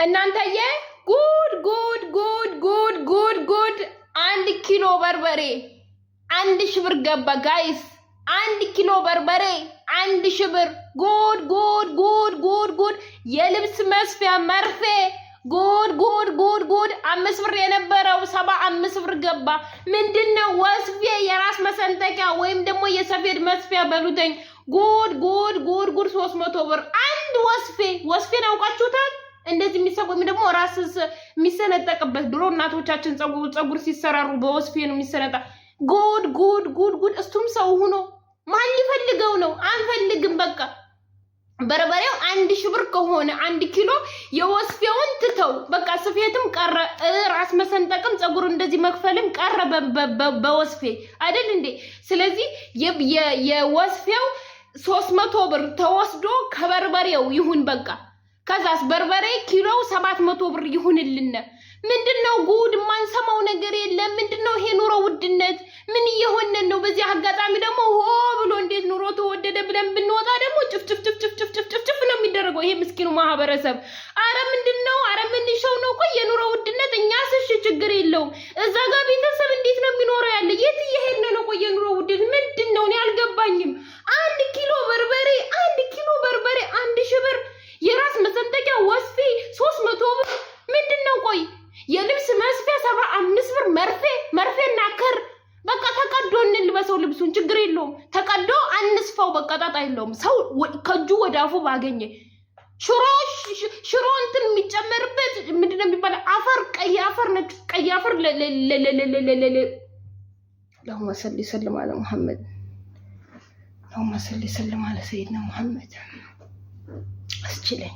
እናንተዬ ጉድ ጉድ ጉድ ጉድ ጉድ ጉድ! 1 ኪሎ በርበሬ 1,000 ብር ገባ guys። 1 ኪሎ በርበሬ 1,000 ብር። ጉድ ጉድ ጉድ ጉድ ጉድ! የልብስ መስፊያ መርፌ ጉድ ጉድ ጉድ ጉድ! 5 ብር የነበረው 75 ብር ገባ። ምንድን ነው ወስፌ? የራስ መሰንጠቂያ ወይም ደግሞ የሰፌድ መስፊያ በሉተኝ። ጉድ ጉድ ጉድ ጉድ! 300 ብር አንድ ወስፌ። ወስፌን አውቃችሁታል? እንደዚህ የሚሰ ወይም ደግሞ ራስ የሚሰነጠቅበት፣ ድሮ እናቶቻችን ፀጉር ሲሰራሩ በወስፌ ነው የሚሰነጣ። ጉድ ጉድ ጉድ ጉድ! እሱም ሰው ሆኖ ማን ሊፈልገው ነው? አንፈልግም። በቃ በርበሬው 1,000 ብር ከሆነ 1 ኪሎ፣ የወስፌውን ትተው በቃ ስፌትም ቀረ፣ ራስ መሰንጠቅም ፀጉር እንደዚህ መክፈልም ቀረ በወስፌ አይደል እንዴ? ስለዚህ የወስፌው 300 ብር ተወስዶ ከበርበሬው ይሁን በቃ። ከዛስ በርበሬ ኪሎው 700 ብር ይሁንልን። ምንድን ነው ጉድ? የማንሰማው ነገር የለም። ምንድን ነው ይሄ ኑሮ ውድነት? ምን እየሆነን ነው? በዚህ አጋጣሚ ደግሞ ሆ ብሎ እንዴት ኑሮ ተወደደ ብለን ብንወጣ ደግሞ ጭፍጭፍጭፍጭፍጭፍጭፍ ነው የሚደረገው ይሄ ምስኪኑ ማህበረሰብ። አረ ምንድን ነው? አረ ምን ሸው ነው? ቆይ የኑሮ ውድነት እኛስ እሺ ችግር የለውም። እዛ ጋር ቤተሰብ እንዴት ነው የሚኖረው? ያለ የት እየሄድን ነው? ቆይ የኑሮ ውድነት ምንድን ነው? እኔ አልገባኝም። 1 ኪሎ በርበሬ፣ 1 ኪሎ በርበሬ 1,000 ብር፣ የራስ መሰንጠቂያ ወስፌ 300 ብር ምንድን ነው? ቆይ የልብስ መስፊያ 75 ብር፣ መርፌ መርፌና ክር በቃ ተቀዶ እንልበሰው ልብሱን፣ ችግር የለውም። ተቀዶ አንስፋው፣ በቃ ጣጣ የለውም። ሰው ከእጁ ወደ አፉ ባገኘ። ሽሮ ሽሮ እንትን የሚጨመርበት ምንድን ነው የሚባለው? አፈር፣ ቀይ አፈር፣ ነጭ ቀይ አፈር። اللهم صل سلم على محمد، اللهم صل سلم على سيدنا محمد። አስችለኝ።